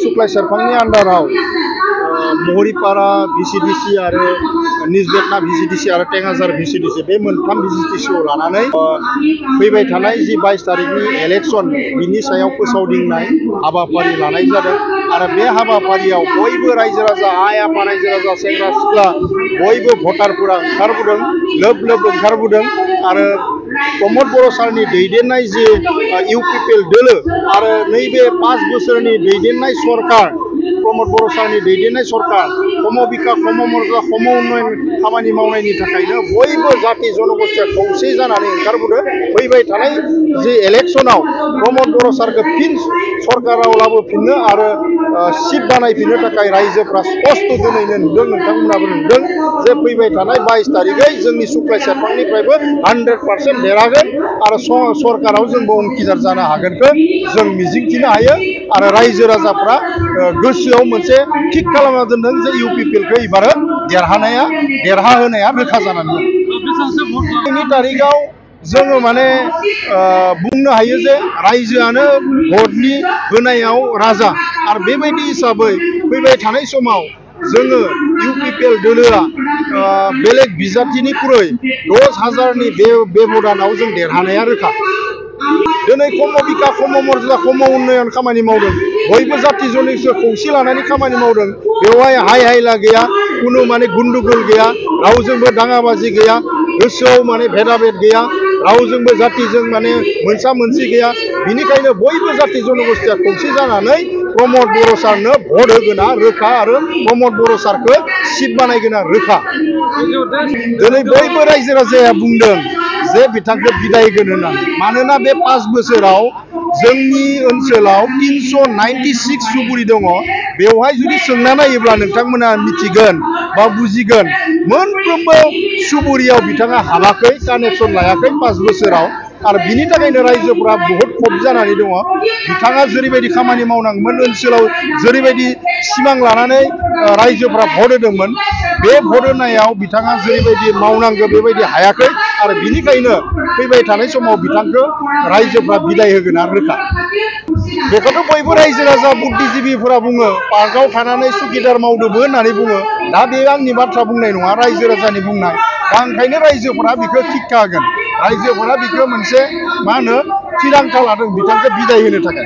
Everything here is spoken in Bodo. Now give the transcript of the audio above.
सुक्लाय सेरफांनि आन्डाराव महरीपारा भिसिडिसि आरो निजबेटना भिसिडिसि आरो टेंगाजार भिसिडिसि बे मोनथाम भिसिडिसिखौ लानानै फैबाय थानाय जि 22 तारिखनि इलेक्शन बिनि सायाव फोसावदिंनाय हाबाफारि लानाय जादों आरो बे हाबाफारियाव बयबो रायजो राजा आइ आफा रायजो राजा सेंग्रा सिख्ला बयबो भटारफोरा ओंखारबोदों लोब लोब ओंखारबोदों आरो प्रमद बर' सारनि दैदेननाय जि इउपिपिएल दोलो आरो नैबे 5 बोसोरनि दैदेननाय सरकार प्रमद बर' सारनि दैदेननाय सरकार खम बिखा खम मर्यादा खम उन्नयन खामानि मावनायनि थाखायनो बयबो जाति जनगोष्ठीया खौसे जानानै ओंखारबोदों फैबाय थानाय जि इलेक्शनाव प्रमद बर' सारखौ फिन सरकाराव लाबोफिननो आरो सिट बानायफिननो थाखाय रायजोफ्रा स्पष्ट दोनैनो नुदों नोंथांमोनाबो नुदों जे फैबाय थानाय 22 तारिखै जोंनि सुक्लाय सेरफांनिफ्रायबो 100% देरहागोन आरो सरकाराव जोंबो अंखिदार जानो हागोनखौ जों मिजिंथिनो हायो आरो रायजो राजाफ्रा गोसोआव मोनसे थिक खालामना दोनदों जे इउपिपिएलखौ एबारो देरहाहोनाया रोखा जानानै दं। 2 तारिखआव जोङो माने बुंनो हायो जे रायजोआनो भटनि होनायाव राजा आरो बेबायदि हिसाबै फैबाय थानाय समाव जोङो इउपिपिएल दोलोआ बेलेग बिजाथिनिख्रुइ 10,000नि बेबदानाव जों देरहानाया रोखा। दिनै खम बिखा खम मर्यादा खम उन्नयन खामानि मावदों बयबो जाति जनगोष्ठी खौसे लानानै खामानि मावदों बेवहाय हाय हायला गैया कुनु माने गुन्डुगोल गैया रावजोंबो दाङाबाजि गैया गोसोआव माने भेदाभेद गैया रावजोंबो जातिजों माने मोनसा मोनसि गैया बिनिखायनो बयबो जाति जनगोष्ठीया खौसे जानानै प्रमद बर' सारनो भट होगोना रोखा आरो प्रमद बर' सारखौ सिट बानायगोना रोखा। दिनै बयबो रायजो राजाया बुंदों जे बिथांखौ बिदाय होगोन होननानै मानोना बे 5 बोसोराव जोंनि ओनसोलाव 396 सुबुरि दङ बेवहाय जुदि सोंना नायोब्ला नोंथांमोना मिथिगोन बा बुजिगोन मोनफ्रोमबो सुबुरियाव बिथाङा हाबाखै कानेक्सन लायाखै 5 बोसोराव आरो बिनि थाखायनो रायजोफोरा बहुत खब जानानै दङ बिथाङा जेरैबायदि खामानि मावनांगौमोन ओनसोलाव जेरैबायदि सिमां लानानै रायजोफोरा भट होदोंमोन बे भट होनायाव बिथाङा जेरैबायदि मावनांगौ बेबायदि हायाखै आरो बिनिखायनो फैबाय थानाय समाव बिथांखौ रायजोफ्रा बिदाय होगोन आरो रोखा। बेखौथ' बयबो रायजो राजा बुद्धिजीबीफोरा बुङो पार्कआव थानानै सुखिदार मावदोंबो होननानै बुङो दा बे आंनि बाथ्रा बुंनाय नङा रायजो राजानि बुंनाय दा ओंखायनो रायजोफोरा बेखौ थिखा होगोन रायजोफोरा बेखौ मोनसे मा होनो थिरांथा लादों बिथांखौ बिदाय होनो थाखाय।